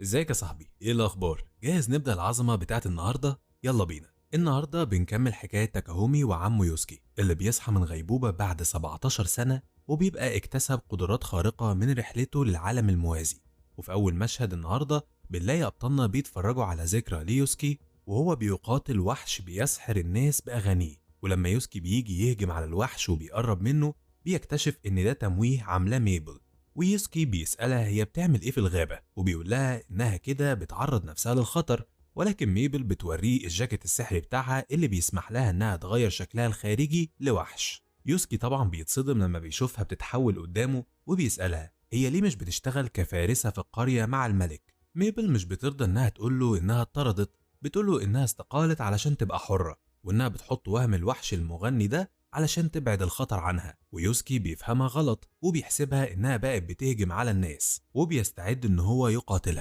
ازيك يا صاحبي؟ ايه الاخبار؟ جاهز نبدا العظمة بتاعت النهارده؟ يلا بينا. النهارده بنكمل حكاية تاكاهومي وعمه يوسكي اللي بيصحى من غيبوبة بعد 17 سنة وبيبقى اكتسب قدرات خارقة من رحلته للعالم الموازي. وفي اول مشهد النهارده بنلاقي ابطالنا بيتفرجوا على ذكرى ليوسكي وهو بيقاتل وحش بيسحر الناس باغانيه، ولما يوسكي بيجي يهجم على الوحش وبيقرب منه بيكتشف ان ده تمويه عاملاه ميبل. ويوسكي بيسألها هي بتعمل ايه في الغابة، وبيقول لها انها كده بتعرض نفسها للخطر، ولكن ميبل بتوريه الجاكيت السحري بتاعها اللي بيسمح لها انها تغير شكلها الخارجي لوحش. يوسكي طبعا بيتصدم لما بيشوفها بتتحول قدامه وبيسألها هي ليه مش بتشتغل كفارسة في القرية مع الملك. ميبل مش بترضى انها تقوله انها اتطردت، بتقوله انها استقالت علشان تبقى حرة، وانها بتحط وهم الوحش المغني ده علشان تبعد الخطر عنها. ويوسكي بيفهمها غلط وبيحسبها انها بقت بتهجم على الناس وبيستعد ان هو يقاتلها.